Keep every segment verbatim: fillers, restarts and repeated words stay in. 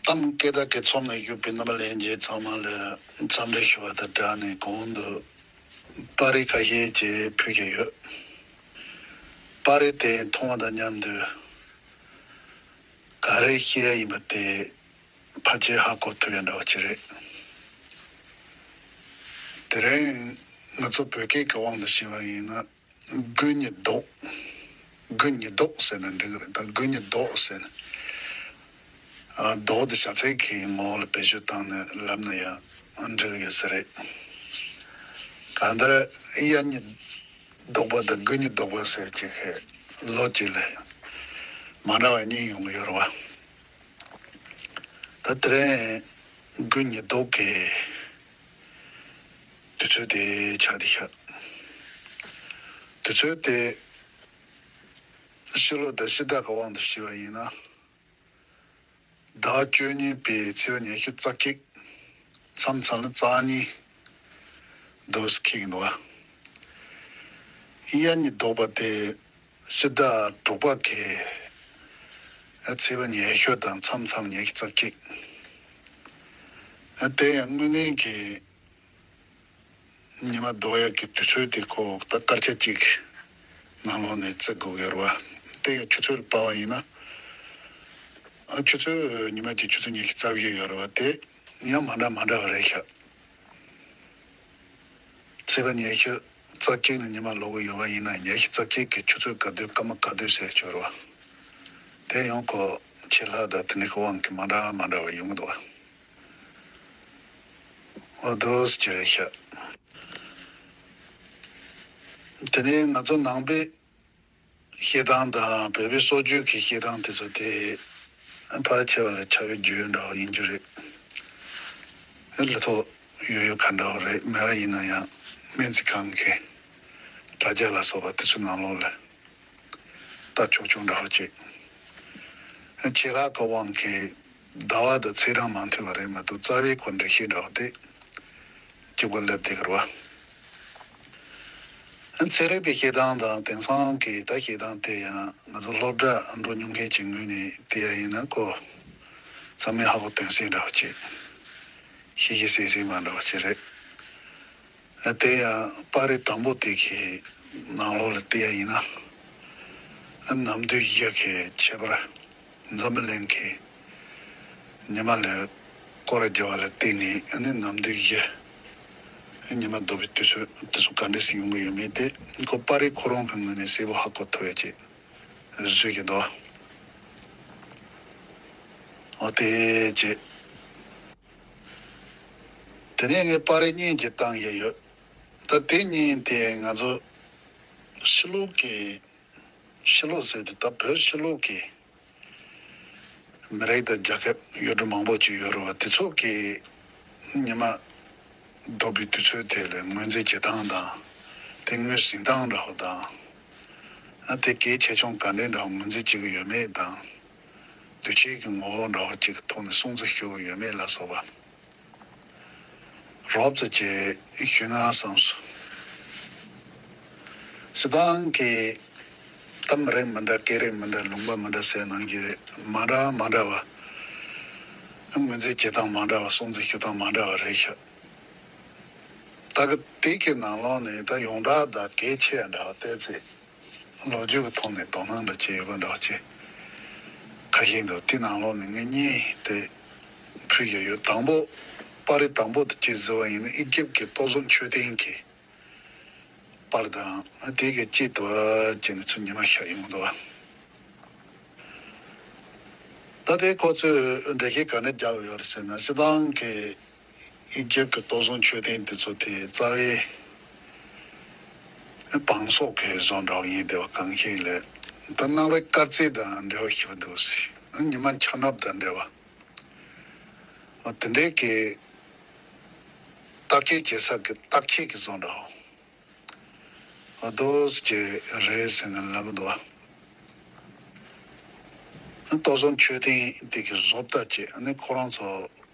གཏམ་སྐད་བརྡ་གི་ཚོམས་ནས་བཞུགས་པའི་རྣམ་པ་ལྷན་རྒྱས་ཚང་མ་ལ་འཚམས་འདྲི་ཞུ་བ་དང་སྦྲགས་ནས། གོང་དུ་པར་རིས་ཁ་ཤས་ཅིག་ཕུལ་གྱི་ཡོད། པར་རིས་དེ་མཐོང་བ་དང་མཉམ་དུ་ག་རེ་བཤད་ཡ་ཡིན་པ་དེ་ཕལ་ཆེར་ཧ་གོ་ཐུབ་ཡ་འདྲ་བ་ཅིག་རེད། དེ་རིང་ང་ཚོ་བོད་སྐད་ཀྱི་དབང་དུ་བྱས་པ་ཡིན་ན། དགུ་གཉིས་ལྡོག་དགུ་གཉིས་ལྡོག་ཟེར་ན་འགྲིག་གི་རེད། ད་དགུ་གཉིས་ལྡོག་ཟེར་ན། ཨ། ལྡོག་དེ་བྱ་ཚིག་གི་ངོ་བོ་ལ་བེད་སྤྱོད་བཏང་ནས་ལབ་ན་ཡང་འགྲིག་ཡོད་ས་རེད། གང་ལྟར་གཡས་གཉིས་ལྡོག་པ་དང་དགུ་གཉིས་ལྡོག་པ་ཟེར་གྱི་ཧེ་ལོ་གཅིག་ལ་མ་འདྲ་བ་གཉིས་ཡོང་གི་ཡོད་རེད་བ། ད་དེ་རིང་དགུ་གཉིས་ལྡོག་གི་དུས་ཚོད་དེ་ཆགས་བསྡད་ཤག་དུས་ཚོད་དེ་ཕྱི་ལོ་དང་ཕྱི་ཟླ་གི་དབང་དུ་བྱས་པ་ཡིན་ན། ཟླ་བཅུ་གཉིས་པའི་ཚེས་པ་ཉི་ཤུ་རྩ་གཅིག་མཚམས་མཚམས་ལ་རྩ་གཉིས་འདུག་སེ་འཁེལ་གྱི་འདུག་བ། གཡས་གཉིས་ལྡོག་པ་དེ་ཕྱི་ཟླ་དྲུག་པ་གི་ཚེས་པ་ཉི་ཤུ་དང་མཚམས་མཚམས་ཉི་ཤུ་རྩ་གཅིག་དེ་ཡང་དངོས་གནས་ཀྱི་ཉི་མ་ལྡོག་ཡག་གི་དུས་ཚོད་དེ་ཁོ་ད་སྐར་ཆ་གཅིག་ནང་ལོགས་ནས་བརྩི་དགོས་ཀྱི་རེད་བ། དེ་ཡང་ཆུ་ཚོད་ལ་དཔག་པ་ཡིན་ན། ཨ། ཆུ་ཚོད་ཉི་མ་གཅིག་ཆུ་ཚོད་ཉི་ཤུ་རྩ་བཞི་ཡོད་རེད་བ། དེ་ཡང་མ་འདྲ་མ་འདྲ་བ་རེད་ཤག་ཚེས་པ་ཉི་ཤུ་རྩ་གཅིག་ནས་ཉི་མ་ལོག་གི་ཡོད་པ་ཡིན་ན། ཉི་ཤུ་རྩ་གཅིག་གི་ཆུ་ཚོད་ག་དུས་སྐར་མ་ག་དུས་ཟེར་ཆོག་རེད་བ། དེ་ཡང་ཁོ་ཆད་ལྷག་དང་དེ་འདྲ་གི་དབང་གིས་མ་འདྲ་མ་འདྲ་བ་ཡོང་གི་འདུག་བ། འོ་དོ་ཟེར་རེད་ཤག་དེ་ནས་ང་ཚོ་ནང་པའི་བཤད་སྟངས་དང་བོད་པའི་སྲོལ་རྒྱུན་གྱི་བཤད་སྟངས་དེ་ཚོ་དེ་ཕལ་ཆེ་བ་ལ་ཆ་ཡོད་རྒྱུས་ཡོད་འདྲ་བ་ཡིན་རྒྱུ་རེད། ལ་ཐོག་ཡོད་ཡོད་ག་འདྲ་བ་རེད། མེད་པ་ཡིན་ན་ཡང་སྨན་རྩིས་ཁང་གི་དྲ་རྒྱ་ལ་སོགས་པ་དེ་ཚོའི་ནང་ལོགས་ལ། ལྟ་ཆོག་ཆོག་འདྲ་བོ་ཅིག་ཆད་ལྷག་གི་དབང་གིས་ཟླ་བ་དང་ཚེས་གྲངས་མ་མཐུན་པ་རེད་མ་གཏོགས། རྩ་བའི་གོ་འགྲེལ་བཤད་འདྲ་བོ་དེ་གཅིག་པ་སླེབས་བསྡད་ཀྱི་རེད་བ། ཚན་རིག་པའི་བཤད་སྟངས་དང་། དེང་སང་གི་ད་བཤད་སྟངས་དེ་ཡང་ང་ཚོ་སློབ་གྲྭ་འགྲོ་མྱོང་མཁན་གྱི་ངོས་ནས་བལྟས་ཡ་ཡིན་ན། ཁོ་ཚང་མས་ཧ་གོ་དོན་གསལ་འདྲ་བོ་ཅིག་ཤེས་ཤེས་གསལ་གསལ་མ་འདྲ་བ་ཅིག་རེད། དེ་ཡང་པར་རིས་དང་པོ་དེ་གི་ནང་ལོགས་ལ་བལྟས་ཡ་ཡིན་ན། ནམ་དུས་བཞི་གི་ཁྱད་པར། འཛམ་བུ་གླིང་གི་ཉི་མ་ལ་སྐོར་ར་རྒྱག་པ་ལ་བརྟེན་ནས། ཨ་ནི་ནམ་དུས་བཞི་ཉི་མ་ལྡོག་པའི་དུས་ཚོད་དེ་ཚོ་ག་འདྲས་སེ་ཡོང་གི་ཡོད་མེད་དེ། ཁོ་པར་རིས་ཁོ་རང་གི་ངོས་ནས་གསལ་པོ་ཧ་གོ་ཐུབ་ཡ་ཅིག་བཟོས་ཀྱི་འདུག་འོ་དེ་བྱས། དེ་ནས་ངས་པར་རིས་གཉིས་ཅིག་བཏང་ཡས་ཡོད། ད་དེ་གཉིས་དེ་ང་ཚོ་ཕྱི་ལོགས་ཀྱི། ཕྱི་ལོགས་ཟེར་དུས་ད་བོད་ཕྱི་ལོགས་ཀྱི་མི་རིགས་དང་རྒྱལ་ཁབ་ཡུལ་གྲུ་མང་པོ་ཅིག་ཡོད་རེད་བ། དེ་ཚོ་གི་ཉི་མ་ལྡོག་པའི་དུས་ཚོད་དེ་ལ་ངོས་འཛིན་བྱེད་སྟངས་དང་། དེ་ངོས་ཟིན་སྟངས་འདྲ་བོ་དང་། ཨ། དེ་གལ་ཆེ་ཆུང་ག་འདྲའི་འདྲ་བོ་ངོས་འཛིན་བྱེད་ཀྱི་ཡོད་མེད་དང་། དུས་ཆེན་གྱི་ངོ་བོ་འདྲ་བོ་ཅིག་གི་ཐོག་ནས་སྲུང་བརྩི་ཞུ་གི་ཡོད་མེད་ལ་སོགས་པ། རོབ་ཙམ་ཅིག་ཞུས་ན་བསམས་སོང་། སྤྱིར་བཏང་གི་གཏམ་རིགས་མི་འདྲ། སྐད་རིགས་མི་འདྲ། ལུང་པ་མི་འདྲ་ཟེར་ནང་བཞིན་རེད། མ་འདྲ་མ་འདྲ་བ། ངོས་འཛིན་བྱེད་སྟངས་མ་འདྲ་བ། སྲུང་བརྩི་ཞུ་སྟངས་མ་འདྲ་བ་རེད་ཤག་ད་གི་དེ་གི་ནང་ལོགས་ནས་ད་ཡོངས་གྲགས་དང་གལ་ཆེ་བ་འདྲ་བ་བལྟས་ཚེ། ལོ་རྒྱུས་ཀྱི་ཐོག་ནས་དོ་སྣང་འདྲ་བྱས་ཡོད་པ་འདྲ་བ་ཅིག་ཁ་ཤས་འདུག་དེ་ནང་ལོགས་ནས་ངས་གཉིས་དེ་ཕུལ་གྱི་ཡོད། དང་པོ། པར་རིས་དང་པོ་དེ་གཅིག་བཟོས་པ་ཡིན་ན། ཨི་ཇིབ་ཀྱི་ལྟོ་བཟོ་མཆོད་རྟེན་གྱི་པར་དང་། དེ་གི་དཀྱིལ་དུ་ཅིག་ནས་ཚུར་ཉི་མ་ཤར་ཡོང་གི་འདུག་བ། ད་དེ་ཁོ་ཚོས་འགྲེལ་བཤད་ག་འདྲ་རྒྱག་ཡོད་རེད་ཟེར་ན། སྤྱིར་བཏང་གི་ཨི་ཇིབ་ཀྱི་ལྟོ་བཟོ་མཆོད་རྟེན་དེ་ཚོ་དེ་རྩ་བའི་བང་སོ་གི་བཟོ་འདྲ་བོ་ཡིན་བསྡད་པ་གང་ཞིག་ལས། ད་གནམ་རའི་དཀར་རྩི་དང་འབྲེལ་བ་ཞེ་པོ་འདུག་ཟེར། ཉི་མ་འཆར་ནུབ་དང་འབྲེལ་བ། དེ་འདྲའི་གི་རྟགས་སྐྱེ་བྱེད་ས་གི་རྟགས་ཆས་ཀྱི་བཟོ་འདྲ་བོ། ཨ། དོ་ཟེར་རེད་ཟེར་ནས་ལབ་འདུག་བ། ལྟོ་བཟོ་མཆོད་རྟེན་དེ་གི་བཟོ་ལྟ་བྱས། ཨ་ནི་ཁོ་རང་ཚོ་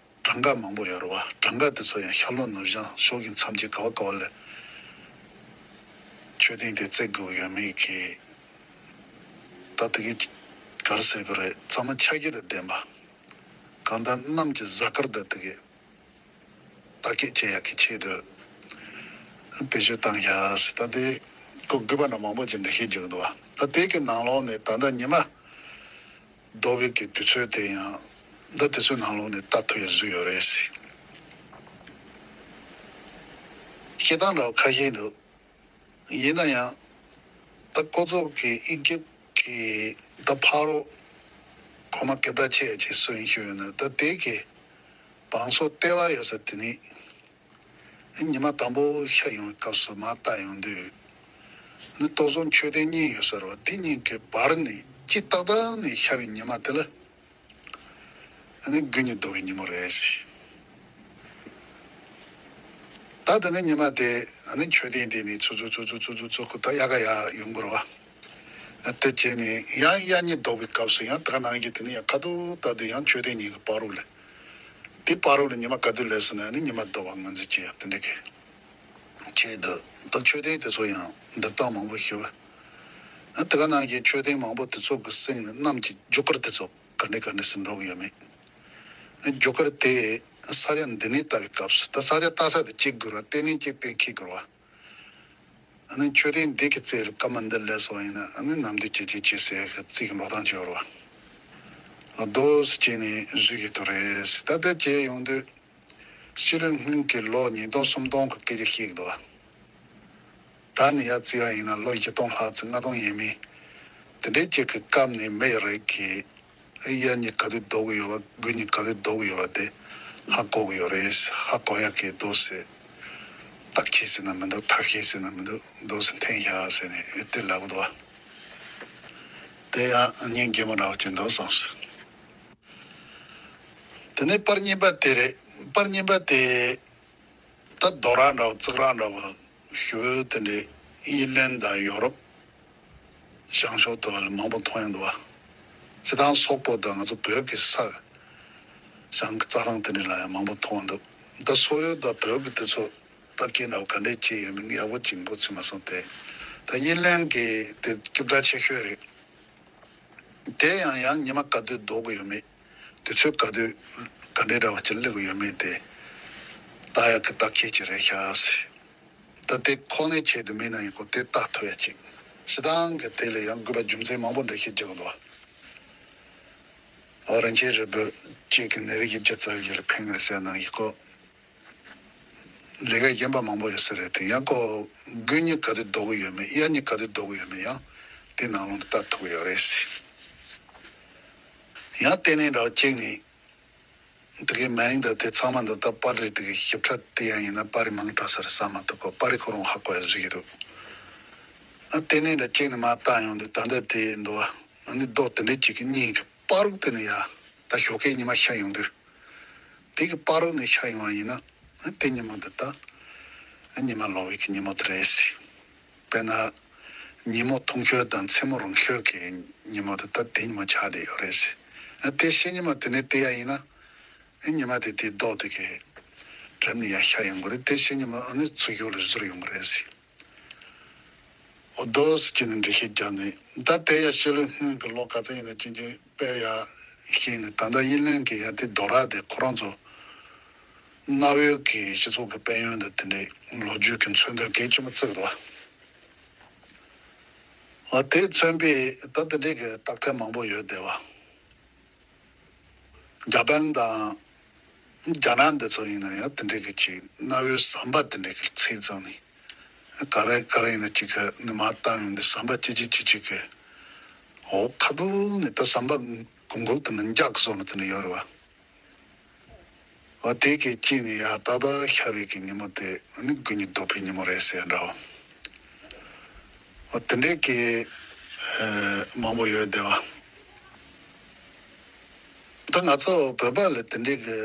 གྲངས་ཀ་མང་པོ་ཡོད་རེད་བ། གྲངས་ཀ་དེ་ཚོ་ཡང་ཤར་ལྷོ་ནུབ་བྱང་ཕྱོགས་ཀྱི་མཚམས་ཀྱི་ག་བ་ག་བ་ལ་མཆོད་རྟེན་དེ་བརྩིགས་དགོས་ཡོད་མེད་ཀྱི། ད་དེ་གི་ག་རེ་ཟེར་དགོས་རེད། ཚང་མ་ཆ་རྒྱུས་དང་ལྡན་པ། གང་ལྟར་གནམ་གྱི་གཟའ་སྐར་འདི་དག་གི་བརྟག་དཔྱད་བྱེད་ཡག་གི་ཆེད་དུ་བེད་སྤྱོད་བཏང་བཞག་ཟེར། ད་དེ་ཁོ་དགོས་པ་འདྲ་མང་པོ་ཅིག་འགྲེལ་བཤད་བརྒྱབ་འདུག་བ། ད་དེ་གི་ནང་ལོགས་ནས་ད་ལྟ་ཉི་མ་ལྡོག་པའི་གི་དུས་ཚོད་དེ་ཡང་ད་དེ་ཚོའི་ནང་ལོགས་ནས་ལྟ་ཐུབ་ཡག་བཟོས་ཡོད་རེད་ཟེར། བཤད་སྟངས་འདྲ་བ་ཁ་ཤས་འདུག་ཡིན་ན་ཡང་ད་ཁོ་ཚོ་གི་ཨི་ཇིབ་གི་ད་ཕ་རོ་གོང་མ་སྐད་གྲགས་ཆེ་ཡག་ཅིག་སུ་ཡིན་ཞུས་ཡོད་ན། ད་དེ་གི་བང་སོ་ལྟེ་བ་ཡོད་ས་དེ་ནི་ཉི་མ་དང་པོ་ཤར་ཡོང་བའི་སྐབས་སུ་མར་ལྟ་ཡོང་དུས་ནི་ཏོག་ཙམ་མཆོད་རྟེན་གཉིས་ཡོད་ས་རེད་བ། དེ་གཉིས་ཀྱི་བར་ནས་སྤྱི་ཏག་ཏག་ནས་ཤར་བའི་ཉི་མ་དེ་ལ་ཨ་ནི་དགུན་ཉི་ལྡོག་པའི་ཉིན་མོ་རེད་ཟེར། ད་དེ་ནས་ཉི་མ་དེ་ཨ་ནི་མཆོད་རྟེན་དེ་ནས་ཚུར་ཚུར་ཚུར་ཚུར་ཚུར་ཚུར་ཚུར་ཁོ་ད་ཡར་ག་ཡར་ཡོང་དགོས་རེད་བ། དེ་བྱས་ནས་ཡང་དབྱར་ཉི་ལྡོག་པའི་སྐབས་སུ་ཡང་ད་ག་ནང་བཞིན་དེ་ནས་ཡང་ཁ་ཐུག་ལྟ་དུས་ཡང་མཆོད་རྟེན་གཉིས་ཀྱི་བར་དུ་ལ། དེ་བར་དུ་ལ་ཉི་མ་ག་དུས་སླེབས་སོང་ན་ཨ་ནི་ཉི་མ་ལྡོག་པ་ངོས་འཛིན་བྱེད་ཡག་དེ་འདྲ་གི་ཆེད་དུ། ད་མཆོད་རྟེན་དེ་ཚོ་ཡང་འདེབས་སྟངས་མང་པོ་ཞིག་བ། དེ་ག་ནང་བཞིན་མཆོད་རྟེན་མང་པོ་དེ་ཚོ་གི་གསེང་ནས་གནམ་གྱི་རྒྱུ་སྐར་དེ་ཚོ་ག་འདྲ་ག་འདྲ་སེ་འགྲོ་གི་ཡོད་མེད། རྒྱུ་སྐར་དེ་ས་ཆ་འདི་ནས་ལྟ་བའི་སྐབས་སུ་ད་ས་ཆ་ལྟ་ས་དེ་གཅིག་དགོས་ར། ལྟེ་གནས་གཅིག་གཏན་འཁེལ་དགོས་ར། ཨ་ནི་མཆོད་རྟེན་འདི་གི་རྩེ་ལ་སྐར་མ་འདི་སླེབས་སོང་ཡིན་ན་ཨ་ནི་ནམ་དུས་ཇེ་ཆེ་ཇེ་ཆེ་ཟེར་གི་རྩིས་ཀྱི་འགྲོ་སྟངས་ཅིག་ཡོད་ར། རྡོ་སུ་བྱས་ནས་བཟོས་ཀྱི་འདུག་རེད། ད་ལྟ་བྱས་ཡོང་དུས་ཕྱི་ལོའི་སྔོན་གྱི་ལོ་ཉིས་སྟོང་སུམ་སྟོང་གི་སྐད་ཆ་བཤད་ཀྱི་འདུག་ད་ནི་ཡར་བརྩིས་པ་ཡིན་ན་ལོ་བཞི་སྟོང་ལྷག་ཙམ་ལྔ་སྟོང་ཡས་མས་དེ་འདྲའི་ཅིག་གི་སྐབས་ནས་མི་ཡི་རིགས་ཀྱིས་དབྱར་ཉི་ག་དུས་ལྡོག་གི་ཡོད་པ་དགུན་ཉི་ག་དུས་ལྡོག་གི་ཡོད་པ་དེ་ཧ་གོ་གི་ཡོད་རེད། ཧ་གོ་ཡག་གི་འདུག་ཟེར། རྟགས་ཁས་ཟེར་ན་མི་འདུག་ཐབས་ཤེས་ཟེར་ན་མི་འདུག་འདུག་སེ་འཐེན་བཞག་ཟེར་ནས་དེ་ལབ་གི་འདུག་བ། དེ་ཡང་སྙིང་རྗེ་མོ་འདྲ་བོ་ཅིག་འདུག་བསམ་སོང་། དེ་ནས་པར་གཉིས་པ་དེ་རེད། པར་གཉིས་པ་དེ་ད་རྡོ་ར་འདྲ་བོ་ཙག་ར་འདྲ་བོ་ཞུ་དེ་འདྲའི་དབྱིན་ལན་དང་ཡོ་རོབ་བྱང་ཕྱོགས་དེ་བ་ལ་མང་པོ་མཐོང་ཡོང་འདུག་བ། སྤྱིར་བཏང་སོག་པོ་དང་ང་ཚོ་བོད་ཀྱི་ས་བྱང་གི་རྩྭ་ཐང་དེ་འདྲ་ལ་ཡང་མང་པོ་མཐོང་འདུག་ད་སོག་ཡུལ་དང་བོད་ཀྱི་དེ་ཚོ་ད་སྐད་འདྲ་བོ་ག་འདྲས་བྱས་ཡོད་མེད་ངས་ཡག་པོ་ཅིག་མགོ་ཚོས་མ་སོང་སྟེ། ད་དབྱིན་ལན་གྱི་དེ་སྐྱིད་པ་ཆེ་ཤོས་རེད། དེ་ཡང་ཡང་ཉི་མ་ག་དུས་ལྡོག་གི་ཡོད་མེད། དུས་ཚོད་ག་དུས་ག་འདྲའི་འདྲ་བ་ཅིག་སླེབས་ཀྱི་ཡོད་མེད་དེ་ལྟ་ཡག་གི་རྟགས་ཁྱད་ཅིག་རེད་ཤག་ཟེར། ད་དེ་ཁོ་ནའི་ཆེད་དུ་མིན་ན་ཡང་ཁོ་དེ་ལྟ་ཐུབ་ཡག་ཅིག་སྤྱིར་བཏང་གི་དེ་ལ་ཡང་དགོས་པ་རྒྱུ་མཚན་མང་པོ་འགྲེལ་བཤད་རྒྱག་གི་འདུག་ཨོ་རིན་ཆེན་རིལ་བུ་གཅིག་གི་ནད་རིགས་བཞི་བརྒྱ་རྩ་བཞི་ལ་ཕན་གི་རེད་ཟེར་ནང་གི་ཁོ། ལས་ཀ་གཞན་པ་མང་པོ་ཡོད་ས་རེད་དེ་ཡང་ཁོ་དགུན་ཉི་ག་དུས་ལྡོག་གི་ཡོད་མེད་དབྱར་ཉི་ག་དུས་ལྡོག་གི་ཡོད་མེད་ཡང་དེ་ནང་ལོགས་ནས་ལྟ་ཐུབ་ཀྱི་ཡོད་རེད། ཡང་ལྟེ་གནས་འདྲ་བ་གཅིག་ནི་དེ་གའི་མ་ཡིན་ད་དེ་ཚང་མ་འདི་ལྟ་པར་རིས་དེ་གའི་ཞིབ་ཕྲ་དེ་ཡང་ཡིན་ན་པར་རིས་མང་དྲགས་ས་རེད་བསམ་མ་ཐུབ་གོ་པར་རིས་ཁོ་རང་ཧ་གོ་ཡ་བཟོ་གི་འདུག་ཨ་ལྟེ་གནས་འདྲ་གཅིག་ནི་མ་བཏང་ཡོང་དུས་ད་ལྟ་དེ་འདུག་བ། ཨ་ནི་རྡོ་དེ་འདྲའི་གཅིག་གི་གཉིས་ཀྱི་པར་རིས་དེ་ནི་ཡ་ད་ཞོགས་ཀས་ཉི་མ་ཤར་ཡོང་དུས། དེ་གི་བར་དུ་ནས་ཤར་ཡོང་བ་ཡིན་ན་དེ་ཉིན་མོ་འདི་ད་ཉི་མ་ལོག་པའི་གི་ཉིན་མོ་དེ་རེད། དཔེར་ན་ཉིན་མོ་ཐུང་ཤོས་དང་མཚན་མོ་རིང་ཤོས་ཀྱི་ཉིན་མོ་དེ་ད་དེ་ཉིན་མོ་ཆགས་བསྡད་ཡོད་རེད། དེ་ཕྱི་ཉིན་མོ་དེ་ནས་བལྟས་ཡ་ཡིན་ན་ཉི་མ་དེ་དེའི་མདོག་དེ་གི་གྲབས་ནས་ཡར་ཤར་ཡོང་གི་རེད། དེ་ཕྱི་ཉིན་མོ་ཨ་ནི་ཚུར་ཞོགས་ལ་ཟུར་ཡོང་གི་རེད། འོ་དོ་ཟེར་གྱི་ནི་འགྲེལ་བཤད་བརྒྱབ་ནས་ད་དེ་ཡ་ཕྱི་ལོའི་སྔོན་གྱི་ལོ་ག་ཚོད་ཡིན་ན་ཅིན་ཅིན་དཔེ་ཡ་ཤེས་ནས་ད་ལྟ་དབྱིན་ལན་གྱི་ཡ་དེ་རྡོ་ར་དེ་ཁོ་རང་ཚོ་གནའ་བོའི་གི་སྤྱི་ཚོགས་ཀྱི་དཔལ་ཡོན་དང་དེ་འདྲའི་ལོ་རྒྱུས་ཀྱི་མཚོན་དོན་གལ་ཆེན་པོ་བརྩི་གི་འདུག་བ། འོ་དེ་མཚོན་པའི་ད་དེ་འདྲའི་གི་རྟགས་མཐའ་མང་པོ་ཡོད་བསྡད་བ། རྒྱ་པན་དང་རྒྱ་ནག་འདི་ཚོ་ཡིན་ན་ཡང་དེ་འདྲའི་གི་ཅིག་གནའ་བོའི་ཟམ་པ་དེ་འདྲའི་གི་ཚིག་ཚང་ནས་ག་རེ་ག་རེ་ཡིན་ན་ཅིག་གི་ནི་མ་བཏང་ཡོང་དུས་ཟམ་པ་ཅི་ཅི་ཅི་ཅི་གི་འོ་ཁ་ཐུག་ནས་ད་ཟམ་པ་གུང་གུང་དེ་ནི་འཇག་གི་བཟོ་ནི་དེ་ནི་ཡོད་རེད་བ། འོ་དེ་གི་ཅི་ནི་ཡ་ཏག་ཏག་ཤར་བའི་གི་ཉིན་མོ་དེ་ནི་དགུན་ཉི་ལྡོག་པའི་ཉིན་མོ་རེད་ཟེར་འདྲ་བ། འོ་དེ་འདྲའི་གི་མང་པོ་ཡོད་བསྡད་བ། ད་ང་ཚོ་བོད་པ་ལ་དེ་འདྲའི་གི་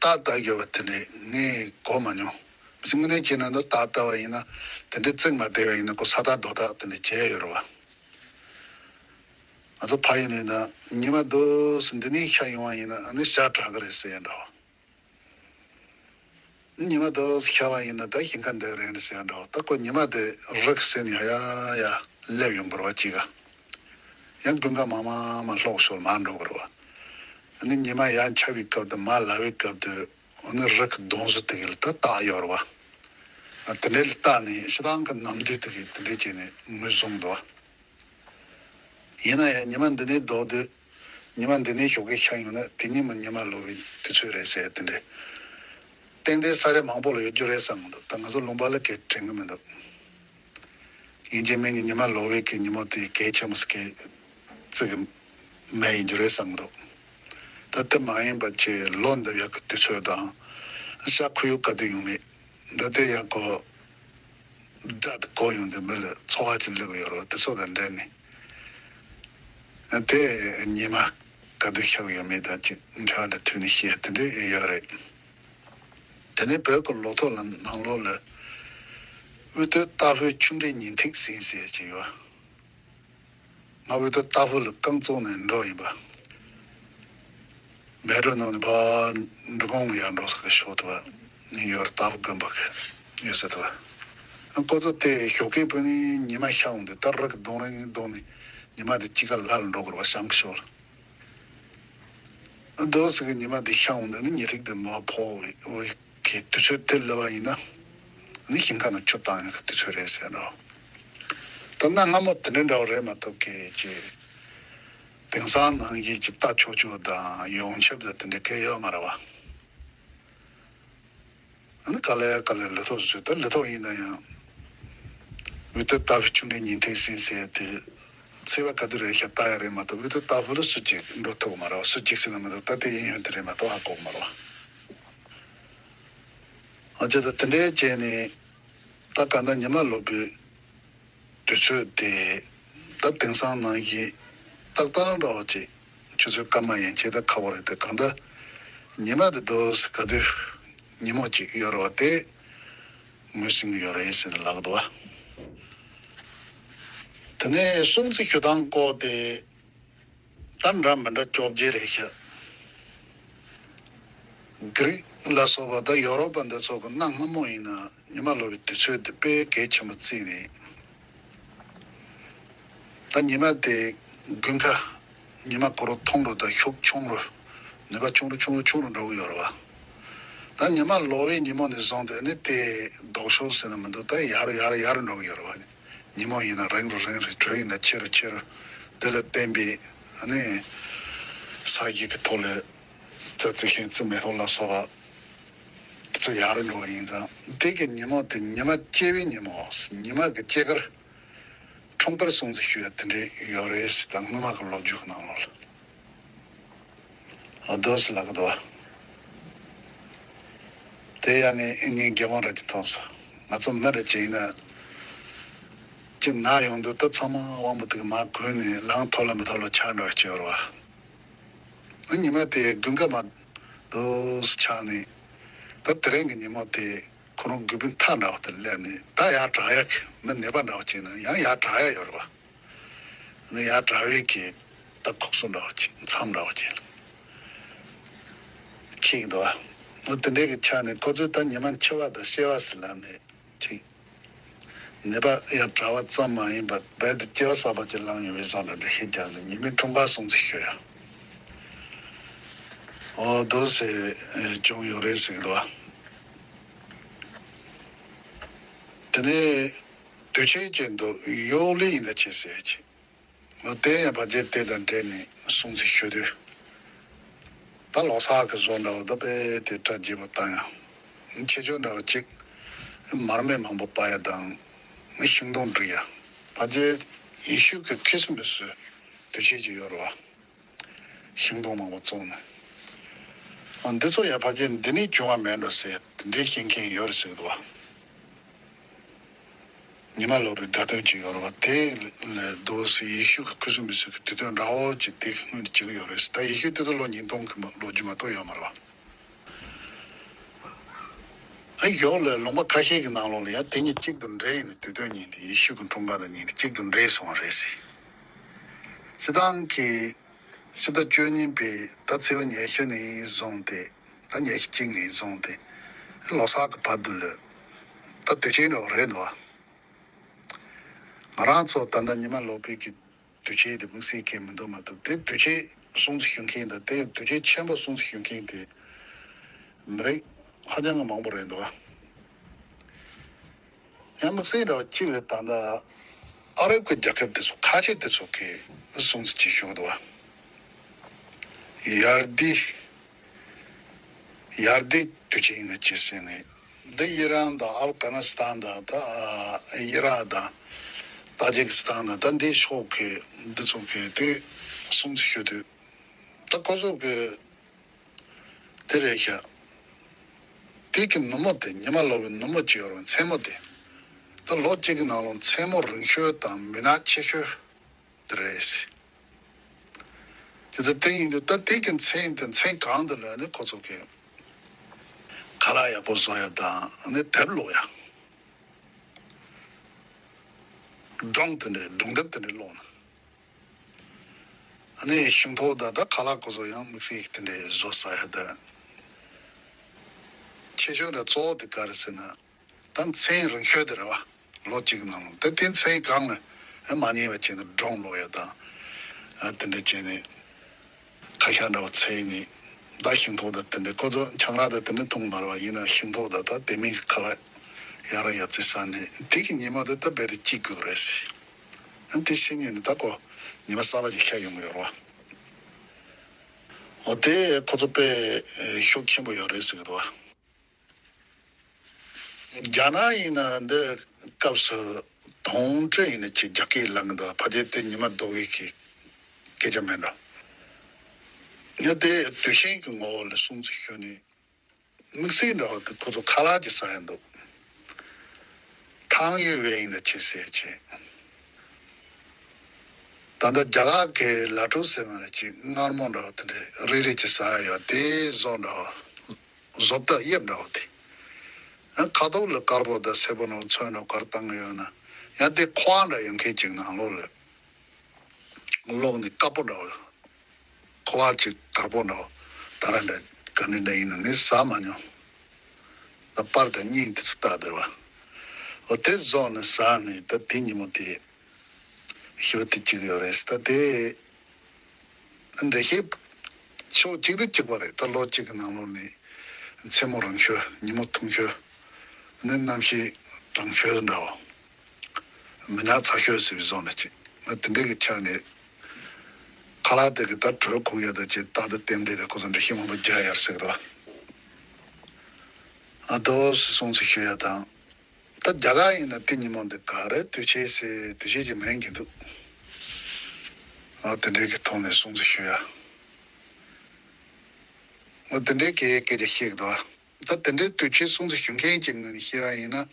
རྟགས་བཏགས་ཡོད་པ་དེ་འདྲའི་ངས་གོ་མ་མྱོང་། མི་ཚེ་དངོས་གནས་བྱས་ན་ད་རྟགས་བཏགས་པ་ཡིན་ན་དེ་འདྲའི་བརྩིགས་མ་བསྡད་པ་ཡིན་ན་ཁོ་ས་རྟགས་རྡོ་རྟགས་དེ་འདྲ་བྱས་ཡོད་རེད་བ། ང་ཚོ་ཕ་ཡུལ་ནས་ན་ཉི་མ་རྡོ་སུ་འདི་ནས་ཤར་ཡོང་བ་ཡིན་ན་ཨ་ནི་ཤར་དྲག་གི་རེད་ཟེར་ཡ་འདྲ་བ། ཉི་མ་དེ་ཤར་བ་ཡིན་ན་ད་ཞིང་ཁ་འདི་རེད་ཟེར་ཡ་འདྲ་བ། ད་ཁོ་ཉི་མ་དེ་རིག་ཟེར་ནས་ཡ་ཡ་ཡ་སླེབས་ཡོང་བ་རེད་བ་གཅིག་ག་ཡང་དགུན་ཁ་མ་མ་མ་ལྷོག་ཤོར་མ་འགྲོ་གི་རེད་བ། ནི་ཉི་མ་ཡར་འཆར་བའི་སྐབས་དང་མར་ལ་བའི་སྐབས་དུ་ནི་རི་གི་གདོང་བསུ་དེ་གི་ལ་ད་བཏགས་ཡོད་རེད་བ། དེ་འདྲའི་ལ་བཏགས་ནས་ཕྱི་ཐང་གི་ནམ་དུས་དེ་གི་དེ་འདྲའི་བྱས་ནས་ངོས་བཟུང་འདུག་ཡིན་ན་ཡང་ཉི་མ་འདི་ནས་ལྡོག་དུས། ཉི་མ་འདི་ནས་ཞོགས་ཀས་ཤར་ཡོང་ན་དེ་ཉིན་མོ་ཉི་མ་ལོག་པའི་དུས་ཚོད་རེད་ཟེར་དེ་འདྲ། ཏན་ཏན་ས་ཆ་མང་པོ་ལ་ཡོད་རྒྱུ་རེད་བསམ་གི་འདུག་ད་ང་ཚོ་ལུང་པ་ལ་གས་དྲན་གི་མི་འདུག་ཡིན་གཅིག་མིན་གཅིག་ཉི་མ་ལོག་པའི་གི་ཉིན་མོ་དེ་གལ་ཆེན་པོ་ཟིག་གི་ཙི་གི་མེ་ཡིན་རྒྱུ་རེད་བསམ་གི་འདུག་ད་དེ་མ་ཡིན་པ་ཆེ་ལོ་འདབ་ཡག་གི་དུས་ཚོད་དང་། ཤ་ཁུ་ཡུག་ག་དུས་ཡོང་མེད། ད་དེ་ཡག་གོ་སྒྲ་དེ་གོ་ཡོང་དུས་མི་ལ་ཚོར་བ་ཅིག་སླེབས་ཡོད་རེད་བ། དེ་ཚོ་དང་འབྲེལ་ནས་དེ་ཉི་མ་ག་དུས་ཤར་ཡོད་མེད་དང་ཅིག་འབྲེལ་བ་འདྲ་མཐུད་ནས་བཤད་དེ་འདྲ་ཡོད་རེད། དེ་ནས་བོད་ཀྱི་ལོ་ཐོ་ལ་ནང་ལོགས་ལ་དབུས་སྟོད་རྟ་ཕོའི་ཆུ་འདྲེས་ཉི་ཐིག་ཟིན་ཟེར་གྱི་ཡོད། ང་དབུས་སྟོད་རྟ་ཕོ་ལ་རྐང་བཙུགས་ནས་འགྲོ་ཡིན་པ། མལ་གྲོ་ནང་ནས་ཕར་འབྲི་གུང་ཡར་འགྲོ་ས་གི་ཕྱོགས་དུ་བ་ནི་ཡོད་རེད། རྟ་ཕོ་དགོན་པ་གི་ཡོད་ས་དུ་བ། ཁོ་ཚོ་དེ་ཞོགས་ཀའི་བུ་ནི་ཉི་མ་ཤར་འོང་དུས་ད་རི་གི་གདོང་རིང་གདོང་ནས་ཉི་མ་དེ་དཔྱིད་ཀ་ལྷ་ལ་འགྲོ་དགོས་རེད་བ། བྱང་གི་ཕྱོགས་ལ། རྡོ་ཟེར་གི་ཉི་མ་དེ་ཤར་འོང་དུས་ནི་ཉི་ཐིག་དེ་མར་ཕོག་འོས་ཀྱི་དུས་ཚོད་དེ་སླེབས་པ་ཡིན་ན། ནི་ཞིང་ཁ་ནང་ཆུ་བཏང་ཡག་གི་དུས་ཚོད་རེད་ཟེར་རོ། ད་གནའ་སྔ་མོ་དེ་འདྲ་འདྲ་བོ་རེད་མ་གཏོགས་ཀྱི་ཅི། དེང་སང་ནང་བཞིན་ཅི་རྟ་ཆོག་ཆོག་དང་ཡོངས་ཁྱབ་དང་དེ་འདྲ་གལ་ཡོད་མ་རེད་བ། ཨ་ནི་ག་ལེ་ག་ལེ་ལི་ཐོག་བཟོས་ད་ལི་ཐོག་ཡིན་ན་ཡང་། འོས་ཐོབ་རྟ་ཕོའི་ཆུ་འདྲེས་ཉི་ཐིག་ཟིན་ཟེར་དེ། ཚེས་པ་ག་དུས་རེད་ཤག་ལྟ་ཡ་རེད་མ་གཏོགས་འོས་ཐོབ་རྟ་ཕོ་ལ་སུ་གཅིག་འགྲོ་ཐུབ་མ་རེད་བ། སུ་གཅིག་ཟེར་ན་མི་འདུག་ད་དེ་ཡིན་ཡོད་དེ་རེད་མ་གཏོགས་ཧ་གོ་མ་རེད་བ། ཨ་ཅེ་ད་དེ་འདྲའི་བྱས་ནས་ད་ག་ད་ཉི་མ་ལོག་པའི་དུས་ཚོད་དེ་ད་དེང་སང་ནང་བཞིན་ཏག་ཏག་འདྲ་བ་ཅིག་ཆུ་ཚོད་སྐར་མ་ཡན་ཆད་ད་ཁ་བོ་རེད་དེ་གང་ད་ཉི་མ་དེ་དུས་ག་དུས་ཉིན་མོ་ཅིག་ཡོད་རེད་བ། དེ་ངོས་ཟིན་གི་ཡོད་རེད་ཟེར་ནས་ལབ་འདུག་བ། དེ་ནས་སྲུང་བརྩི་ཞུ་སྟངས་སྐོར་དེ། ད་འདྲ་མི་འདྲ་བཅོ་བརྒྱད་རེད་ཤག་གྷི་རིག་ལ་སོགས་པ་དང་ཡོ་རོབ་པ་འདི་ཚོ་གི་གནའ་སྔ་མོ་ཡིན་ན་ཉི་མ་ལོག་པའི་དུས་ཚོད་དེ་དཔེ་གལ་ཆེན་པོ་བརྩིས་ནས། ད་ཉི་མ་དེ་དགུན་ཁ་ཉི་མ་ཁོ་རང་ཐུང་རུ་དང་ཤུགས་ཆུང་རུ། ནུས་པ་ཆུང་རུ་ཆུང་རུ་ཆུང་རུ་འགྲོ་གི་ཡོད་རེད་བ། ད་ཉི་མ་ལོག་པའི་ཉིན་མོ་ནས་བཟུང་སྟེ་ནི་དེ་ལྡོག་ཕྱོགས་ཟེར་ན་མི་འདུག་ད་ཡར་ཡར་ཡར་འགྲོ་གི་ཡོད་རེད་བ། ཉིན་མོ་ཡིན་ན་རིང་རུ་རིང་རུ། དྲོད་ཡིན་ན་ཆེ་རུ་ཆེ་རུ། དེ་ལ་བརྟེན་པའི་ནི་ས་གཞི་གི་ཐོག་ལ་རྩྭ་རྩི་ཤིང་རྩི་མེ་ཏོག་ལ་སོགས་པ་དེ་ཚོ་ཡར་འགྲོ་བ་ཡིན་ཙང་། དེ་གི་ཉིན་མོ་དེ་ཉི་མ་སྐྱེ་བའི་ཉིན་མོ། ཉི་མ་གི་སྐྱེས་སྐར། འཁྲུངས་སྐར་སྲུང་བརྩི་ཞུ་ཡ་དེ་འདྲའི་ཡོད་རེད་ཟེར། ད་སྔོན་མ་གི་ལོ་རྒྱུས་ཀྱི་ནང་ལོགས་ལ། ཨ་རྡོ་སི་ལག་རྡོ། དེ་ཡང་ནི་ཨི་ནི་རྒྱལ་དབང་ར་གྱི་མཐོང་སོང་། ང་ཚོ་མི་རེ་ཅིག་ཡིན་ན། ཅི་ན་ཡོང་དུས་ད་ཚང་མ་དབང་པོ་དེ་གི་མ་གོས་ནས་ལངས་ཐོག་ལ་མི་ཐོག་ལ་ཆགས་འགྲོ་ཡ་ཅིག་ཡོད་རེད་བ། ཨ་ཉི་མ་དེ་དགུན་ཁ་མ་རྡོ་སི་ཆགས་ནས། ད་དེ་རིང་གི་ཉིན་མོ་དེ་ཁོ་རང་དགུན་འབུ་མཐའ་འདྲ་བ་དེ་སླེབས་ནས་ད་ཡར་དྲག་ཡ་གི་མི་ནད་པ་འདྲ་བ་ཅིག་ཡིན་ན་ཡང་ཡར་དྲག་ཡ་ཡོད་རེད་བ། ནི་ཡར་དྲག་པའི་གི་ད་ཁོག་སོ་འདྲ་བ་ཅིག་མཚམས་འདྲ་བ་ཅིག་ལ་འཁྱེར་གྱི་འདུག་བ། འོ་དེ་འདྲའི་གི་ཆ་ནས་ཁོ་ཚོས་ད་ཉི་མ་འཆི་བ་དང་སྐྱེ་བ་ཟེར་ལབ་ནས་ཅིག་ནད་པ་ཡར་དྲག་པ་ཙམ་མ་ཡིན་པར་རྦད་དེ་སྐྱེ་བ་གསར་པ་ཅིག་བླངས་ཡོད་པའི་བཟོ་འདྲ་འདྲ་ཞིག་རྒྱག་ནས་ཉི་མའི་འཁྲུངས་སྐར་སྲུང་བརྩི་ཞུ་ཡ། འོ་དོ་ཟེར་བྱུང་ཡོད་རེད་ཟེར་གྱི་འདུག་བ། དེ་ནས་དུས་ཆེན་ཅན་དུ་ཡོག་ལི་ཡིན་ན་ཆེ་ཟེར་ཅིག་འོ་དེ་ཡང་ཕལ་ཆེར་དེ་དང་འབྲེལ་ནས་སྲུང་བརྩི་ཞུ་དུས། ད་ལོ་གསར་གྱི་བཟོ་འདྲ་བོ་ད་དཔེ་དེ་སྐྲ་རྒྱས་པོ་བཏང་ཡ། ཆེ་ཆུང་འདྲ་བོ་གཅིག་མར་མེ་མང་པོ་སྤར་ཡ་དང་། ཤིང་སྡོང་སྒྲིག་ཡ། ཕལ་ཆེར་ཡེ་ཤུ་གི་ཁྲིས་མི་སི་དུས་ཆེན་ཅིག་ཡོད་རེད་བ། ཤིང་སྡོང་མང་པོ་བཙོངས་ནས། ཨ་འདི་ཚོ་ཡང་ཕལ་ཆེར་འདི་ནས་བྱུང་བ་མེད་འགྲོ་ཟེར་དེ་འདྲའི་བཤད་མཁན་ཡོད་རེད་ཟེར་གི་འདུག་བ། ཉི་མ་ལོག་པའི་དགའ་སྟོན་ཅིག་ཡོད་རེད་བ། དེ་ལ་འདུག་སེ་ཡེ་ཤུ་གི་ཁུ་སིམ་མི་སི་གི་དུས་སྟོན་འདྲ་བོ་ཅིག་དེ་གི་སྔོན་དུ་བྱེད་ཀྱི་ཡོད་རེད་ཟེར། ད་ཡེ་ཤུ་དེ་ཚོ་ལོ་ཉིས་སྟོང་གི་མ་ལོ་རྒྱུས་མ་གཏོགས་ཡོད་མ་རེད་བ། ཨ་ཡོག་ལ་ལུང་པ་ཁ་ཤས་ཀྱི་ནང་ལོགས་ལ་ཡང་དེ་གཉིས་གཅིག་ཏུ་འདྲེས་ཡིན་ན། དུས་སྟོན་ཉིན་དེ་ཡེ་ཤུ་གི་འཁྲུངས་སྐར་དང་ཉིན་དེ་གཅིག་ཏུ་འདྲེས་སོང་བ་རེད་ཟེར། སྤྱིར་བཏང་གི་ཕྱི་ཟླ་བཅུ་གཉིས་པའི་ད་ཚེས་པ་ཉི་ཤུ་ནས་བཟུང་སྟེ། ད་ཉི་ཤུ་གཅིག་ནས་བཟུང་སྟེ་ལོ་གསར་གྱི་བར་དུ་ལ་ད་དུས་ཆེན་འདྲ་བོ་རེད་འདུག་བ། ང་རང་ཚོ་ད་ལྟ་ཉི་མ་ལོག་པའི་གི་དུས་ཆེན་དེ་དམིགས་བསལ་གང་མི་འདུག་མ་གཏོགས། དེ་དུས་ཆེན་ སྲུང་བརྩི་ཞུ་མཁན་དང་དེ་དུས་ཆེན་ཆེན་པོ་སྲུང་བརྩི་ཞུ་མཁན་དེ་མི་རིགས་ཧ་ཅང་གི་མང་པོ་རེད་འདུག་ཡང་དམིགས་བསལ་འདྲ་བ་གཅིག་རེད། ད་ལྟ་ཨ་རབ་ཀྱི་རྒྱལ་ཁབ་དེ་ཚོ་ཁ་ཆེ་དེ་ཚོ་གིས་སྲུང་བརྩི་བྱེད་ཤོག་འདུག་བ། ཡར་རྒྱས་ཡར་རྒྱས་དུས་ཆེན་ཡིན་ན་ཅི་ཟེར་ནས་འདི་ཨི་རན་དང་ཨབ་གྷ་ནི་སི་ཐན་དང་ད་ཨི་རག་དང་ཏཱ་ཇི་ཀི་སི་ཐན་དང་ད་འདི་ཕྱོགས་ཀྱི་འདི་ཚོ་གིས་དེ་སྲུང་བརྩི་ཞུ་དུས་ད་ཁོ་ཚོ་གི་དེ་རེད་ཤག་དེ་གི་ནུབ་མོ་དེ་ཉི་མ་ལོ་གི་ནུབ་མོ་ཅིག་ཡོད་རེད། མཚན་མོ་དེ་ད་ལོ་གཅིག་གི་ནང་ལོ་མཚན་མོ་རིང་ཤོས་དང་མུན་ནག་ཆེ་ཤོས་དེ་རེད། དེ་ཚོ་དེ་ཡིན་དུས་ད་དེ་གི་མཚན་དེ་མཚན་གང་དུ་ལ་ནི་ཁོ་ཚོ་གི་ཁ་ལག་ཡག་པོ་བཟོ་ཡ་དང་ནི་དེབ་ཀློག་ཡ། སྒྲུང་དེ་འདྲའི་སྒྲུང་དེབ་དེ་འདྲའི་ཀློག་ན། ཨ་ནི་ཤིང་ཏོག་དང་ད་ཁ་ལག་ཁོ་ཚོ་ཡང་དམིགས་བསལ་དེ་འདྲའི་བཟོ་ས་ཡ་ད། ཆེ་ཤོས་ར་གཙོ་བོ་དེ་ག་རེ་ཟེར་ན། ད་མཚན་རིང་ཤོས་དེ་རེད་བ། ལོ་གཅིག་ནང་ད་དེ་མཚན་གང་ལ་ཨ་མ་ཉེས་པ་བྱས་ནས་སྒྲུང་ཀློག་ཡ་དང་། ཨ་དེ་འདྲ་བྱས་ནས་ཁ་ཤས་འདྲ་བ་ཚེ་ནས་ད་ཤིང་ཏོག་དང་དེ་འདྲ་ཁོ་ཚོ་ཆང་རག་དང་དེ་འདྲ་འཐུང་མ་རེད་བ། ཡིན་ན་ཤིང་ཏོག་དང་ད་དེ་མིན་གྱི་ཁ་ལག་ཡག་ར་ཡག་རྩི་ཟ་ནས་དེ་གི་ཉིན་མོ་དེ་ད་རྦད་དེ་སྐྱིད་དགོས་རེད་ཟེར། ཨ་དེ་ཤི་ཉིན་ནི་ད་ཁོ་ཉི་མ་གསར་པ་ཞིག་ཤར་ཡོང་གི་ཡོད་རེད་བ། འོ་དེ་ཁོ་ཚོ་དཔེ་ཤུགས་ཆེན་པོ་ཡོད་རེད་ཟེར་གི་འདུག་བ། རྒྱ་ནག་ཡིན་ན་འདི་སྐབས་སུ་དོང་ཁྲི་ཡིན་ན་ཅིག་རྒྱ་སྐད་ལབ་གི་འདུག་ཕལ་ཆེར་དེ་ཉི་མ་ལྡོག་གི་གི་སྐད་ཆ་མིན་འགྲོ། ཡང་དེ་དུས་ཆེན་གྱི་ངོ་བོ་ལ་སྲུང་བརྩི་ཞུ་ནས་དམིགས་བསལ་འདྲ་བ་དེ་ཁོ་ཚོ་ཁ་ལག་ཅིག་ཟ་ཡ་འདུག་ཐང་ཡོད་བས་ཡིན་ན་ཅི་ཟེར་ཅིག་ད་ལྟ་རྒྱ་གར་གྱི་ལ་ཀྲུ་ཟེར་མ་རེད་ཅིག་མངར་མོ་འདྲ་བ་དེ་འདྲ་རིལ་རིལ་ཅིག་ཟ་ཡ་ཡོད་དེ་བཟོ་འདྲ་བ། བཟོ་ལྟ་དབྱིབས་འདྲ་བ་དེ། ཡང་ཁ་དོག་ལ་དཀར་པོ་དང་སེར་པོ་ནང་ཚོན་ནང་དཀར་བཏང་གི་ཡོད་ན། ཡང་དེ་ཁོ་བ་འདྲ་ཡོད་མཁན་ཅིག་ནང་ལོགས་ལ་ལོག་ནས་དཀར་པོ་འདྲ་བ། ཁོ་བ་ཅིག་དཀར་པོ་འདྲ་བ། ད་ར་འདྲ་ག་ནས་འདྲ་ཡིན་ན་ངས་ཟ་མ་མྱོང་། ད་པར་དང་སྙིང་དེ་ཚོ་ལྟ་བསྡད་པ། འོ་དེ་བཟོ་ནས་ཟ་ནས་ད་དེ་ཉིན་མོ་དེ་ཞི་བ་དེ་གཅིག་ཡོད་རེད། ད་དེ། འགྲེལ་བཤད་ཕྱོགས་གཅིག་ཏུ་གཅིག་པ་རེད། ད་ལོ་གཅིག་གི་ནང་ལོགས་ནས་མཚན་མོ་རིང་ཤོས། ཉིན་མོ་ཐུང་ཤོས། ནི་གནམ་གཤིས་གྲང་ཤོས་འདྲ་བ། མི་ཉག་ཚ་ཤོས་ཟེར་བའི་བཟོ་འདྲ་ཅིག་ང་དེ་འདྲའི་གི་ཆ་ནས་ཁ་ལག་དེ་གི་ད་དྲོད་ཁུག་ཡ་ད་ཅིག་རྟག་ཏུ་ལྟེམ་བསྡད་དེ་ཁོ་ཚོ་འགྲེལ་བཤད་མང་པོ་རྒྱག་ཡར་ཟེར་གི་འདུག་ཨ་དོ་སི་སྲུང་བརྩི་ཞུ་ཡ་དང་། ད་རྒྱ་གར་ཡིན་ན་དེ་ཉིན་མོ་འདི་ག་རེ་དུས་ཆེན་ཟེར་དུས་ཆེན་གྱི་མིང་གི་འདུག་ཨ་དེ་འདྲའི་གི་ཐོག་ནས་སྲུང་བརྩི་ཞུ་ཡ། ཨ་དེ་འདྲའི་གི་སྐད་ཆ་བཤད་གི་འདུག་ད་དེ་འདྲའི་དུས་ཆེན་སྲུང་བརྩི་ཞུ་མཁན་གྱི་ངོས་ནས་བཤད་པ་ཡིན་ན།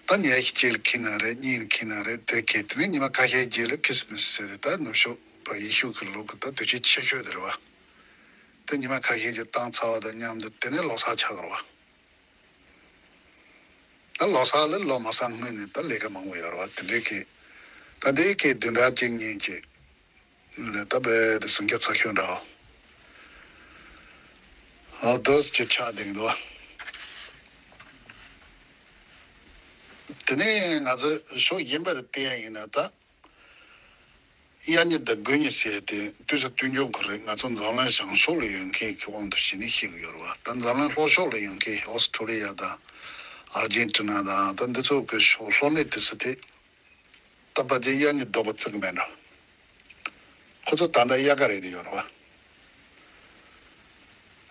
ད་ཉལ་ཞིག་གཅིག་ལ་ཁྱེར་ན་རེད། གཉིས་ལ་ཁྱེར་ན་རེད། དེ་ཁྱེར་དེ་ནས་ཉི་མ་ཁ་ཤས་རྗེས་ལ་ཁི་སི་མི་སི་ཟེར་ཏེ་ད་ནུབ་ཕྱོགས་པ་ཡེ་ཤུ་གི་ལུགས་ཀྱི་ད་དུས་ཆེན་ཆེ་ཤོས་དེ་རེད་བ། དེ་ཉི་མ་ཁ་ཤས་ཀྱི་བཏང་ཚར་བ་དང་མཉམ་དུ་དེ་ནས་ལོ་གསར་ཆགས་ཀྱི་རེད་བ། ད་ལོ་གསར་ལ་ལོ་མ་གསར་སྔོན་ནས་ད་ལས་ཀ་མང་པོ་ཡོད་རེད་བ། དེ་འདྲའི་གི་ད་དེའི་གི་བདུན་ཕྲག་གཅིག་གཉིས་ཀྱི་ལས་ད་བས་དེ་ཟིང་སྐྱ་ཚ་ཤོས་འདྲ་བ། ཨ་དོ་སི་ཅི་ཆགས་བསྡད་འདུག་དེ་ནས་ང་ཚོ་ཕྱོགས་གཞན་པ་དེ་བལྟས་ཡ་ཡིན་ན་ད། གཡས་གཉིས་དང་དགུ་གཉིས་ཟེར་ཏེ་དུས་སུ་སྟོན་རྒྱུ་ཁོ་རེ་ང་ཚོ་འཛམ་གླིང་བྱང་ཕྱོགས་ལ་ཡོད་མཁན་གྱི་དབང་དུ་བྱས་ནས་བཤད་ཀྱི་ཡོད་རེད་བ། ད་འཛམ་གླིང་ལྷོ་ཕྱོགས་ལ་ཡོད་མཁན་ཨོ་སི་ཁྲུ་ལི་ཡ་དང་ཨར་ཇེན་ཊི་ན་དང་ད་འདི་ཚོ་གི་ཕྱོགས་ལྷོ་སྣེ་དེ་ཚོ་དེ་ད་ཕལ་ཆེར་གཡས་གཉིས་ལྡོག་པ་བརྩི་གི་མེད་འགྲོ། ཁོ་ཚོ་ད་ལྟ་དབྱར་ཁ་རེད་དེ་ཡོད་རེད་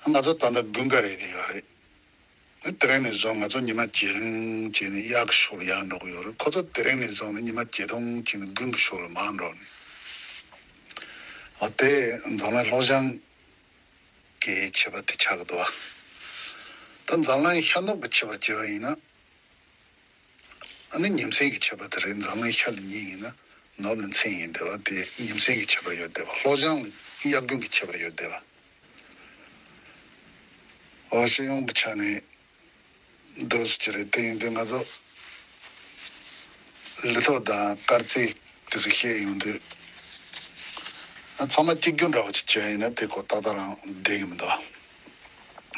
བ། ང་ཚོ་ད་ལྟ་དགུན་ཁ་རེད་དེ་ཡོད་རེད། དེ་རིང་ནས་བཟུང་ང་ཚོ་ཉི་མ་ཇེ་རིང་བྱས་ནས་གཡག་གི་ཤུགས་ལ་ཡར་འགྲོ་གི་ཡོད་རེད། ཁོ་ཚོ་དེ་རིང་ནས་བཟུང་ནས་ཉི་མ་ཇེ་ཐུང་བྱས་ནས་དགུན་གྱི་ཤུགས་ལ་མར་འགྲོ་ནས། འོ་དེ་འཛམ་གླིང་ལྷོ་བྱང་གི་ཁྱད་པར་དེ་ཆགས་ཀྱི་འདུག་ད་འཛམ་གླིང་ཤར་ནུབ་ཀྱི་ཁྱད་པར་བྱས་པ་ཡིན་ན། ཨ་ནི་ཉིན་མཚན་གྱི་ཁྱད་པར་དེ་རེད། འཛམ་གླིང་ཤར་ལ་ཉིན་ཡིན་ན་ནུབ་ལ་མཚན་ཡིན་བསྡད་པ་དེ་ཉིན་མཚན་གྱི་ཁྱད་པར་ཡོད་བསྡད་པ། ལྷོ་བྱང་ལ་དབྱར་དགུན་གྱི་ཁྱད་པར་ཡོད་བསྡད་པ། འོ་སྤྱི་ཡོངས་ཀྱི་ཆ་ནས་འདུག་སེ་ཅི་རེད། དེ་ཡིན་དུས་ང་ཚོ་ལི་ཐོ་དང་དཀར་རྩེ་དེ་ཚོ་བཤད་ཡོང་དུས་ཚང་མ་གཅིག་གྱུར་འདྲ་བོ་ཅིག་བྱས་ཡིན་ན་དེ་ཁོ་ཏག་ཏག་རང་བསྡད་ཀྱི་མི་འདུག་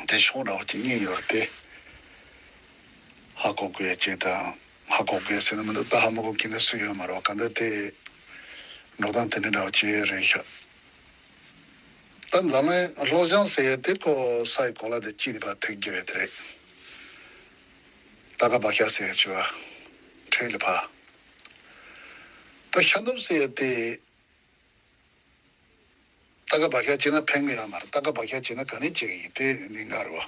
དེ་ཕྱོགས་འདྲ་བོ་ཅིག་གཉིས་ཡོད་དེ། ཧ་གོ་དགོས་ཅེས་དང་། ཧ་གོ་དགོས་ཟེར་ན་མི་འདུག་ད་ཧ་མ་གོ་མཁན་ནི་སུ་ཡོད་མ་རེད་བ། གང་ལྟར་དེ་འགྲོ་སྟངས་དེ་འདྲ་འདྲ་བོ་ཅིག་རེད་ཤག་ད་འཛམ་གླིང་སློབ་སྦྱོང་ཟེར་ཡས་དེ་ཁོ་ས་ཡི་གོ་ལ་དེ་གཅིག་ནས་ཕར་ཐེག་རྒྱབ་ཡས་དེ་རེད། ད་ག་བ་ཤ་ཟེར་ཡས་ཆུ་བ་ཁྲེ་ལ་ཕ། ད་ཤ་ནུབ་ཟེར་ཡས་དེ། ད་ག་བ་ཤ་བྱས་ན་ཕན་གི་ཡོད་མ་རེད། ད་ག་བ་ཤ་བྱས་ན་ག་ནས་བྱེད་གི་ཡིན་དེ་ནི་ང་རེད་བ།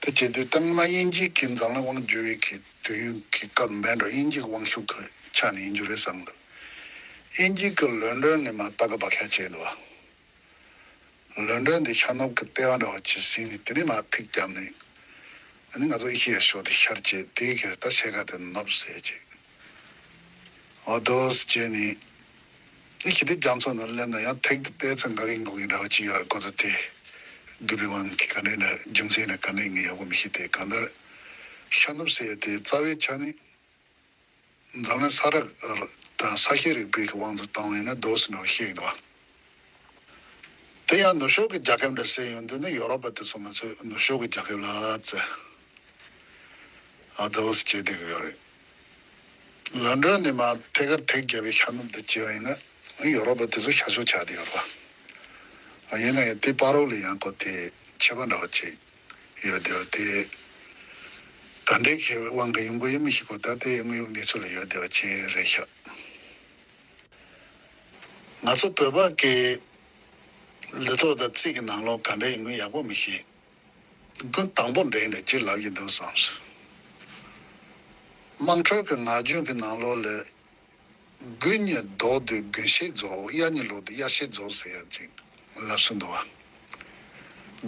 དེ་བྱེད་དུས་ད་སྔོན་མ་དབྱིན་ཇི་གིས་འཛམ་གླིང་དབང་བསྒྱུར་བའི་གི་དུས་ཡུན་གི་སྐབས་མེད་འགྲོ། དབྱིན་ཇི་གི་དབང་ཤུགས་གི་ཆ་ནས་ཡིན་རྒྱུ་རེད་བསམ་འདུག། དབྱིན་ཇི་གི་ལོན་ཌོན་ནས་མར་ད་ག་བ་ཤ་བྱས་འདུག་བ། ལོན་ཌོན་དེ་ཤར་ནུབ་ཀྱི་ལྟེ་བ་འདྲ་བ་ཅིག་ཟིན་ནས་དེ་ནས་མར་ཐིག་བརྒྱབ་ནས། ཨ་ནི་ང་ཚོ་ཨེ་ཤི་ཡའི་ཕྱོགས་དེ་ཤར་བྱས་དེའི་གི་ད་ཕྱེད་ཀ་དེ་ནུབ་ཟེར་ཅིག། འོ་དོ་ཟེར་བྱས་ནས། ཨེ་ཤི་དེ་རྒྱ་མཚོ་ནང་སླེབས་ན་ཡང་ཐིག་དེ་བལྟས་ཚེ་འགག་གི་འགུག་གི་འདྲ་བ་ཅིག་ཡོད་རེད། ཁོ་ཚོ་དེ་དགོས་པའི་དབང་གིས་ག་འདྲས་ན་རྒྱུ་མཚན་ན་ག་འདྲས་ངས་ཡག་པོ་མི་ཤེས་ཏེ། གང་ལྟར་ཤར་ནུབ་ཟེར་ཡ་དེ་རྩ་བའི་ཆ་ནས། འཛམ་གླིང་ས་རག་དང་ས་ཤེལ་རིག་པའི་དབང་དུ་བཏང་བ་ཡིན་ན་རྡོ་སི་འདྲ་བ་ཤེས་ཀྱི་འདུག་བ། དེ་ཡང་ནུབ་ཕྱོགས་ཀྱི་རྒྱལ་ཁབ་འདྲ་ཟེར་ཡོང་དུས་ནི་ཡོ་རོབ་པ་དེ་ཚོ་ང་ཚོའི་ནུབ་ཕྱོགས་ཀྱི་རྒྱལ་ཁབ་ལ་བརྩི། ཨ་རྡོ་སི་བྱེད་བསྡད་ཀྱི་ཡོད་རེད། ལོན་ཌོན་ནས་མར་ཐད་ཀར་ཐིག་བརྒྱབ་པའི་ཤར་ནུབ་དེ་བྱས་པ་ཡིན་ན་ཡོ་རོབ་པ་དེ་ཚོ་ཤར་ཕྱོགས་ཆགས་བསྡད་ཡོད་རེད་བ། ཨ་ཡིན་ན་ཡང་དེ་བར་དུ་ལ་ཡང་ཁོ་དེ་ཁྱད་པར་འདྲ་བ་ཅིག་ཡོད་དེ། དེ་ག་འདྲའི་ཁེ་དབང་གིས་ཡོང་གི་ཡོད་མི་ཤེས་གོ། ད་ལྟའི་དངོས་ཡོད་གནས་ཚུལ་ལ་ཡོད་བསྡད་པ་ཅིག་རེད་ཤག། ང་ཚོ་བོད་པ་གི་ལུས་ཐོག་དང་རྩིས་ཀྱི་ནང་ལོགས་ག་འདྲ་ཡིན་མིན་ཡག་པོ་མི་ཤེས། དགུན་དང་པོ་འདྲ་ཡིན་ན་ཅི་ལབ་ཀྱི་འདུག་བསམས། དམངས་ཁྲོད་ཀྱི་ངག་རྒྱུན་གྱི་ནང་ལོགས་ལ། དགུན་གཉིད་ལོག་དུས་དགུན་ཤེད་རྫོགས། དབྱར་གཉིད་ལོག་དུས་དབྱར་ཤེད་རྫོགས་ཟེར་ཡ་ཅིག་ལབ་སྲོལ་འདུག་བ།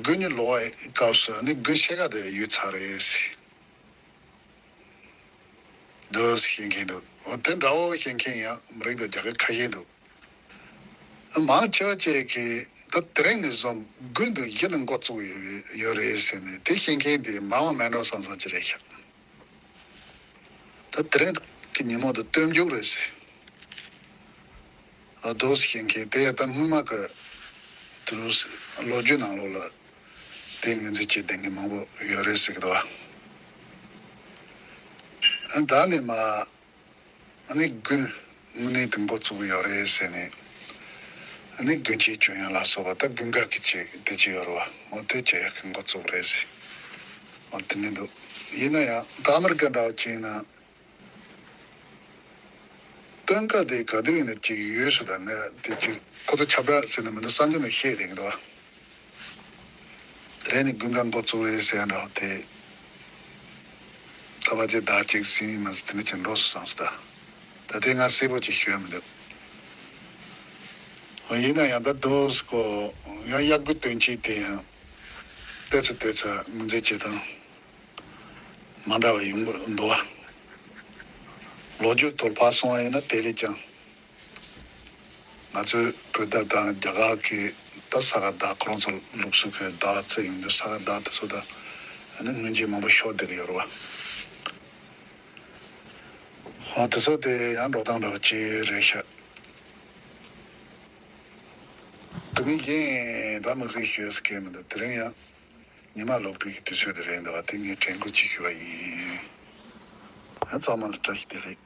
དགུན་གཉིད་ལོག་པའི་སྐབས་སུ་ནི་དགུན་ཕྱེད་ཀ་དེ་ཡོལ་ཚར་རེད་ཟེར། འདུག་ཟེར་བཤད་མཁན་འདུག། འོ་དེ་འདྲ་བོ་བཤད་མཁན་ཡང་མི་རིགས་དང་རྒྱ་སྐད་ཁ་ཤས་འདུག། མང་ཆེ་བ་ཅིག་གིས་ད་དེ་རིང་ནས་བཟུང་དགུན་དུ་གཞི་ནས་འགོ་བཙུགས་ཡོད་ཡོད་རེད་ཟེར་ནས་དེ་བཤད་མཁན་དེ་མང་བ་མེད་འགྲོ་བསམ་བསམ་ཅིག་རེད་ཤག། ད་དེ་རིང་གི་ཉིན་མོ་དེ་སྟོན་མཇུག་རེད་ཟེར། ཨ་རྡོ་སི་བཤད་མཁན་དེ་ཡང་ད་སྔོན་མ་གི་དུ་རུ་ལོ་རྒྱུས་ནང་ལོགས་ལ་དེ་ངོས་འཛིན་བྱེད་བསྡད་མཁན་མང་པོ་ཡོད་རེད་ཟེར་གི་འདུག་བ། ཨ་ད་ནི་མ། ཨ་ནི་དགུན་དངོས་གནས་དེ་འགོ་བཙུགས་ཡོད་རེད་ཟེར་ནས། ཨ་ནི་དགུན་ཆའི་ཇོ་ཡང་ལ་སོགས་པ་ད་དགུན་ཁ་གི་ཅིག་དེ་ཅིག་ཡོད་རེད་བ། འོ་དེ་བྱེད་ཡག་གི་འགོ་བཙུགས་རེད་ཟེར། འོ་དེ་ནི་འདུག། ཡིན་ན་ཡང་ད་ཨ་མི་རི་ཀ་འདྲ་བོ་ཅིག་ཡིན་ན། སྟོན་ཁ་དེ་ག་དུས་ཡིན་ན་ཅིག་ཡོལ་སོང་། ད་ངས་དེ་ཅིག་ཁོ་ཚོ་ཁྱབ་བསྒྲགས་ཟེར་ན་མི་འདུག། གསར་འགྱུར་ནང་བཤད་བསྡད་ཀྱི་འདུག་བ། དེ་རིང་ནི་དགུན་ཁ་འགོ་བཙུགས་རེད་ཟེར་ཡ་འདྲ་བོ་དེ། ད་ཕལ་ཆེར་ཟླ་གཅིག་ཟིན་མ་ཟིན་དེ་འདྲ་ཅིག་འགྲོ་སོང་བསམ་སོང་ད། ད་དེ་ང་གསལ་པོ་ཅིག་ཤོད་མི་འདུག། འོ་ཡིན་ན་ཡང་ད་དུས་སྐོར་ཡང་དབྱར་དགུན་སྟོན་དཔྱིད་དེ་ཡང་ཏོག་ཙམ་ཏོག་ཙམ་ངོས་འཛིན་བྱེད་སྟངས་མ་འདྲ་བ་ཡོང་གི་འདུག་བ། ལོ་རྒྱུས་ཐོག་ཕར་སོང་བ་ཡིན་ན་དེ་ལས་ཀྱང་། ང་ཚོའི་བོད་ཟླ་དང་རྒྱ་གར་གྱི་ད་ས་ག་ཟླ་ཁོ་རང་ཚོ་ལུགས་སྲོལ་གྱི་ཟླ་བ་བརྩི་ཡོང་དུས་ས་ག་ཟླ་དེ་ཚོ་ད་ཨ་ནི་སྔོན་རྗེས་མང་པོ་ཤོར་བསྡད་ཀྱི་ཡོད་རེད་བ། ཧོ་དེ་ཚོ་དེ་ཡང་འགྲོ་སྟངས་འདྲ་བ་ཅིག་རེད་ཤག། དེ་ནས་གཞན་ད་དམིགས་བསལ་ཤོད་ས་གང་མི་འདུག། དེ་རིང་ཡང་ཉི་མ་ལོག་པའི་དུས་ཚོད་དེ་རེད་འདུག་བ། དེ་ངས་དྲན་སྐུལ་ཅིག་ཞུ་བ་ཡིན། ཨ་ཚང་མ་ལ་བཀྲ་ཤིས་བདེ་ལེགས།